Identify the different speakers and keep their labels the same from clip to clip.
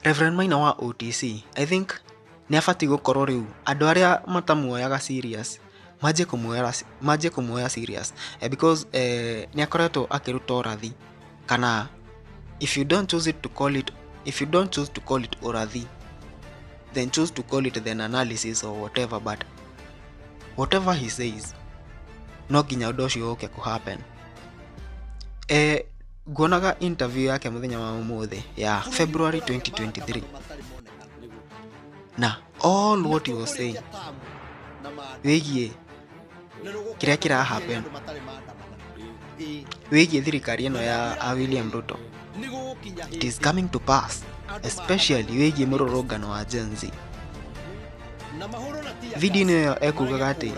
Speaker 1: Reverend Maina wa OTC, I think nĩ abatiĩ gũkorwo rĩu andũ arĩa matamuoyaga serious manjie kũmuoya serious, because nĩ akoretwo akĩruta ũrathi, kana if you don't choose it to call it, if you don't choose to call it ũrathi, then choose to call it then analysis or whatever, but whatever he says, no nginya ũndũ ũcio ũke kũ happen. Nguonaga interview yake mũthenya wa ũmũthĩ ya February 2023, na all what he was saying wĩgiĩ kĩrĩa kĩra happen wĩgiĩ thirikari ĩno ya a William Ruto, it is coming to pass, especially wĩgiĩ mũrũrũngano wa Gen Z. Video-inĩ ĩyo ekugaga atĩ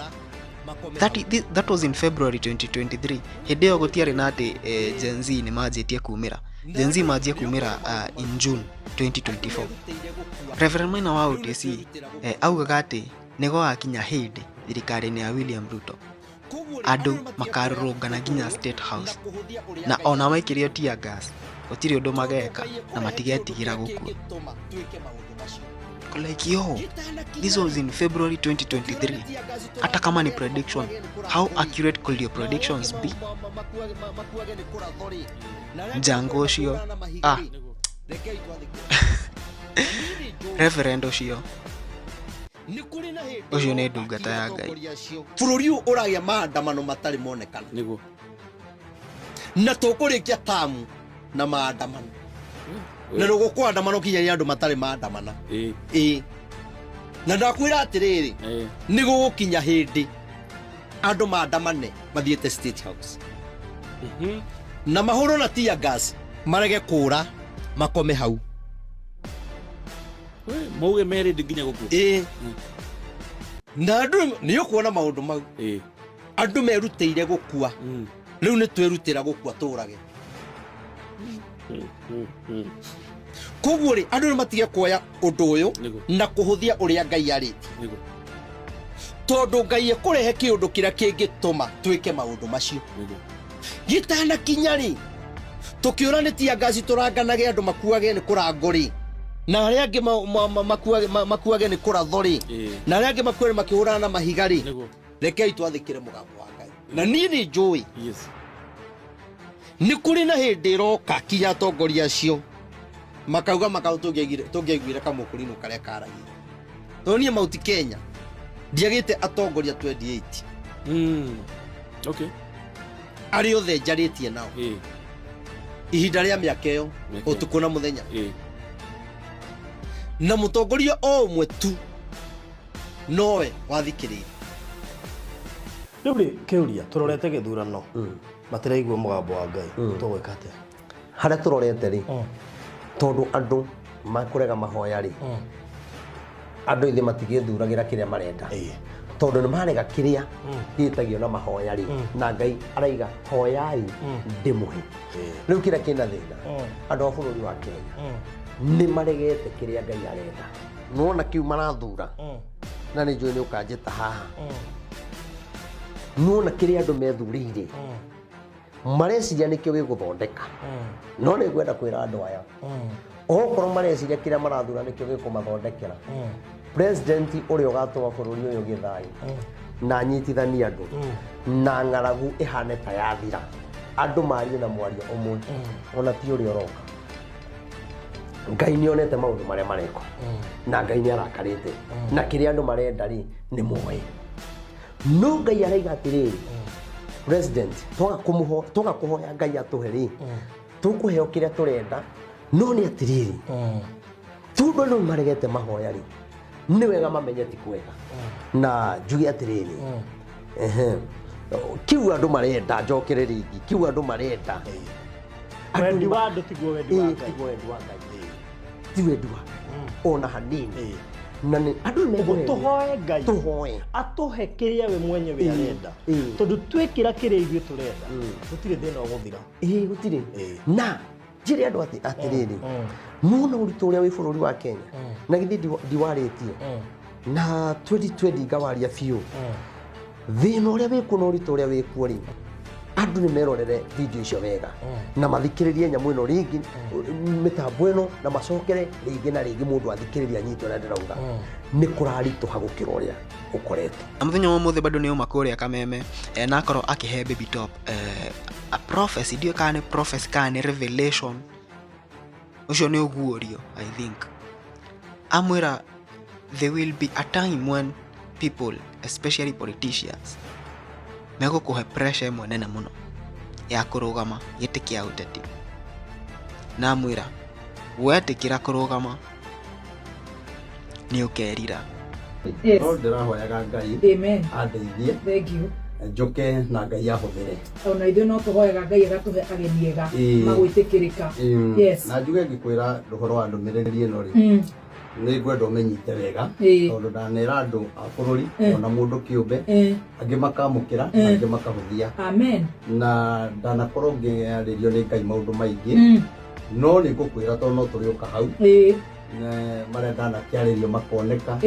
Speaker 1: that was in February 2023. Hĩndĩ ĩyo gũtiarĩ na atĩ Gen Z nĩ manjĩtie kumĩra. Gen Z manjie kumĩra in June 2024. Reverend Maina wa OTC augaga atĩ nĩ gũgakinya hĩndĩ thirikari-inĩ ya William Ruto andũ makarũrũngana nginya State House, na ona maikĩrio tear gas gũtirĩ ũndũ mageka na matigetigĩra gũkua. Like, yo, this was in February 2023. Hata kama ni prediction, how accurate could your predictions be? Njango ũcio, Reverend ũcio, ũcio nĩ ndungata ya Ngai.
Speaker 2: Bũrũri ũyũ ũragĩa maandamano matarĩ monekana.
Speaker 3: Nĩguo.
Speaker 2: Na tũkũrĩkia tamu na maandamano. Na rũgũkũandamano kinya andũ matarĩ maandamana. Ĩĩ. Na ndakwĩra atĩrĩrĩ, nĩ gũgũkinya hĩndĩ andũ maandamane mathiĩte State House. Na mahũrwo na tear gas marege kũra makome hau.
Speaker 3: Mauge merĩ nginya gũkua.
Speaker 2: Ĩĩ. Na andũ nĩ ũkuona maũndũ mau. Andũ merutĩire gũkua. Rĩu nĩ twerutĩra gũkua tũrage. Koguo rĩ, andũ nĩ matige kuoya ũndũ ũyũ na kũhũthia ũrĩa Ngai arĩtie. Tondũ Ngai ekũrehe kĩũndũ kĩrĩa kĩngĩtũma twĩke maũndũ macio. Gĩtanakinya rĩ, tũkĩũra nĩ tear gas tũranganage andũ makuage nĩ kũrango rĩ, na arĩa angĩ makuage nĩ kũratho rĩ, na arĩa angĩ makuage makĩhũrana na mahiga rĩ, rekei twathĩkĩre mũgambo wa Ngai. Na niĩ nĩ njũĩ nĩ kũrĩ na hĩndĩ ĩroka kinya atongoria acio makauga makau tũngĩaiguire kamũkũrinũ karĩa karagia. Tondũ niĩ Mount Kenya ndiagĩte atongoria 28.
Speaker 3: Okay.
Speaker 2: Arĩa othe njarĩtie nao. Ihinda rĩa mĩaka ĩyo, ũtukũ na mũthenya. Na mũtongoria o ũmwe tu nowe wathikĩrĩirie.
Speaker 4: Rĩu rĩ, kĩũria, tũrorete gĩthurano, matiraigua mũgambo wa Ngai, tũgwĩka atĩa?
Speaker 2: Harĩa tũrorete rĩ, tondũ andũ makũrega mahoya rĩ, andũ ithe matigĩthuragĩra kĩrĩa marenda. Tondũ nĩ marega kĩrĩa gĩtagio na mahoya rĩ, na Ngai araiga hoyai ndĩmũhe. Rĩu kĩrĩa kĩna thĩna, andũ a bũrũri wa Kenya nĩ maregete kĩrĩa Ngai arenda. Nĩwona kĩu marathura, na nĩ njũĩ nĩ ũkanjĩta haha. Nĩwona kĩrĩa andũ methurĩire, mareciria nĩkĩo gĩgũthondeka. No nĩ ngwenda kwĩra andũ aya, okorwo mareciria kĩrĩa marathura nĩkĩo gĩkũmathondekera, president ũrĩa ũgatũma bũrũri ũyũ ũgĩe thayũ na anyitithanie andũ na ng'aragu ĩhane ta yathira, andũ marie na mwario ũmwe, ona ti ũrĩa ũroka. Ngai nĩ onete maũndũ marĩa marekwo, na Ngai nĩ arakarĩte, na kĩrĩa andũ marenda rĩ nĩ moĩ. No Ngai araiga atĩrĩrĩ, president twaga kũhoya Ngai atũhe rĩ, tũkũheo kĩrĩa tũrenda, no nĩ atĩrĩrĩ, tondũ andũ nĩ maregete mahoya rĩ, nĩ wega mamenye ti kwega. Na njuge atĩrĩrĩ, kiu andũ marenda, njokere rĩngĩ, kiu andũ marenda.
Speaker 4: Wendi wa andũ tiguo wendi wa Ngai.
Speaker 2: Tiguo wendi wa Ngai. Ti wendi wa Ngai. Ona hanini. Na nĩ andũ nĩ
Speaker 4: Ũguo
Speaker 2: mekũheo.
Speaker 4: tũhoe Ngai.
Speaker 2: Tũhoe.
Speaker 4: Atũhe kĩrĩa we mwenyewe arenda. Tondũ twĩkĩra kĩrĩa ithuĩ tũrenda, gũtirĩ thĩna ũgũthira.
Speaker 2: Gũtirĩ. Na njĩre andũ atĩrĩrĩ, nĩwona ũritũ ũrĩa wĩ bũrũri wa Kenya, na githĩ ndiwarĩtie, na 2020 ngawaria biũ. Thĩna ũrĩa wĩkuo na ũritũ ũrĩa wĩkuo rĩ, Andũ nĩ merorere video icio wega na mathikĩrĩrie nyamũ ĩno rĩngĩ, mĩtambo ĩno, na macokere rĩngĩ na rĩngĩ, mũndũ athikĩrĩria anyite ũrĩa ndĩrauga. Nĩ kũraritũha gũkĩra ũrĩa ũkoretwo.
Speaker 1: Na mũthenya wa ũmũthĩ bado nĩ uma kũrĩa Kameme, na akorwo akĩhe Baby Top a prophecy. Ndiũĩ kana nĩ prophecy kana nĩ revelation, ũcio nĩ ũguũrio. I think amwĩra there will be a time when people, especially politicians, megũkũhe pressure ĩmwe nene mũno ya kũrũgama gĩtĩ kĩa ũteti, na amwĩra wetĩkĩra kũrũgama nĩ ũkerira.
Speaker 5: Yes.
Speaker 6: No ndĩrahoyaga Ngai
Speaker 5: Amen.
Speaker 6: andeithie
Speaker 5: Thank you.
Speaker 6: njũke na Ngai ahũthĩre.
Speaker 5: Ona ithuĩ no tũhoyaga Ngai agatũhe ageni ega magwĩtĩkĩrĩka. Yes.
Speaker 6: Na njuge ngĩkwĩra ũhoro wa ndũmĩrĩri ĩno rĩ, nĩ ngwenda ũmĩnyite wega, tondũ ndanera andũ a bũrũri ona mũndũ kĩũmbe, angĩ makamũkĩra na angĩ makahũthia.
Speaker 5: Amen.
Speaker 6: Na ndanakorwo ngĩarĩrio nĩ Ngai maũndũ maingĩ, no nĩ ngũkwĩra tondũ no tũrĩũka hau marĩa ndanakĩarĩrio makoneka.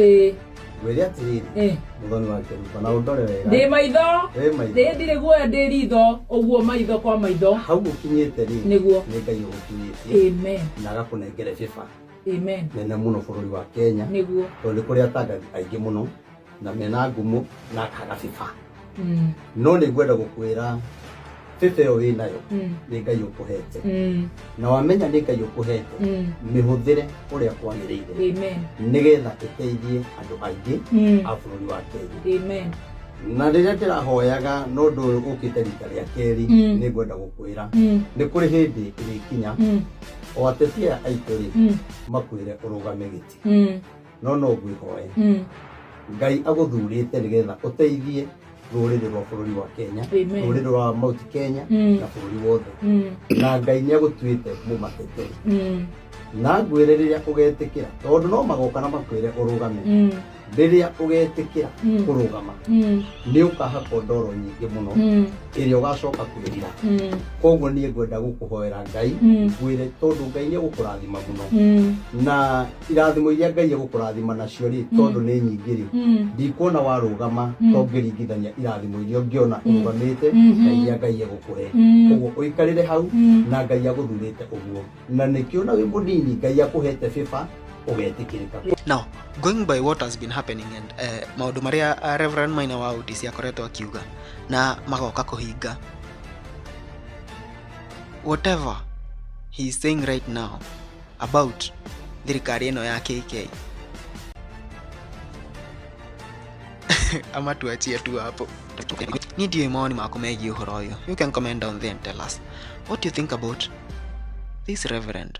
Speaker 6: Ngwĩre atĩrĩrĩ, mũthoni wa kĩruba, na ũndore wega.
Speaker 5: Ndĩ maitho.
Speaker 6: Wĩ maitho.
Speaker 5: Ndĩ ndirĩ guoya, ndĩ ritho ũguo, maitho kwa maitho.
Speaker 6: Hau ũkinyĩte rĩ,
Speaker 5: Nĩguo.
Speaker 6: nĩ Ngai ũgũkinyĩtie
Speaker 5: Amen.
Speaker 6: na agakũnengere bĩba
Speaker 5: Amen.
Speaker 6: nene mũno bũrũri wa Kenya, tondũ nĩ kũrĩ atangathi aingĩ mũno na mena ngumo na akaga bĩba. No nĩ ngwenda gũkwĩra bĩba ĩyo wĩ nayo nĩ Ngai ũkũhete, na wamenya nĩ Ngai ũkũhete, mĩhũthĩre ũrĩa kwagĩrĩire,
Speaker 5: Amen.
Speaker 6: nĩgetha ĩteithie andũ aingĩ a bũrũri wa Kenya.
Speaker 5: Amen.
Speaker 6: Na rĩrĩa ndĩrahoyaga no ũndũ ũyũ ũkĩte rita rĩa kerĩ, nĩ ngwenda gũkwĩra nĩ kũrĩ hĩndĩ ĩrĩkinya o ateti aya aitũ rĩ, makwĩre ũrũgame gĩtĩ, no no ngwĩhoe, Ngai agũthurĩte nĩgetha ũteithie rũrĩrĩ rwa bũrũri wa Kenya,
Speaker 5: Amen.
Speaker 6: rũrĩrĩ rwa Mount Kenya na bũrũri wothe, na Ngai nĩ agũtuĩte mũmateteri. Na ngwĩre rĩrĩa ũgetĩkĩra, tondũ no magoka na makwĩre ũrũgame, rĩrĩa ũgetĩkĩra kũrũgama, nĩ ũkahakwo ndoro nyingĩ mũno ĩrĩa ũgacoka kwĩrira. Koguo niĩ ngwenda gũkũhoera Ngai, ngwĩre tondũ Ngai nĩ egũkũrathima mũno, na irathimo iria Ngai egũkũrathima nacio rĩ, tondũ nĩ nyingĩ rĩ, ndikuona warũgama to ngĩringithania irathimo iria ũngĩona ũrũgamĩte na iria Ngai egũkũhe. Koguo ũikarĩre hau, na Ngai agũthurĩte ũguo, na nĩkĩo na wĩ mũnini Ngai akũhete bĩba ũgetĩkĩrĩka.
Speaker 1: Now, going by what has been happening and maũndũ marĩa Reverend Maina wa OTC akoretwo akiuga na magoka kũhinga, whatever he is saying right now about thirikari ĩno ya KK, ama tuachie tu hapo. Niĩ ndiũĩ mawoni maku megiĩ ũhoro ũyũ. You can comment down there and tell us what you think about this reverend.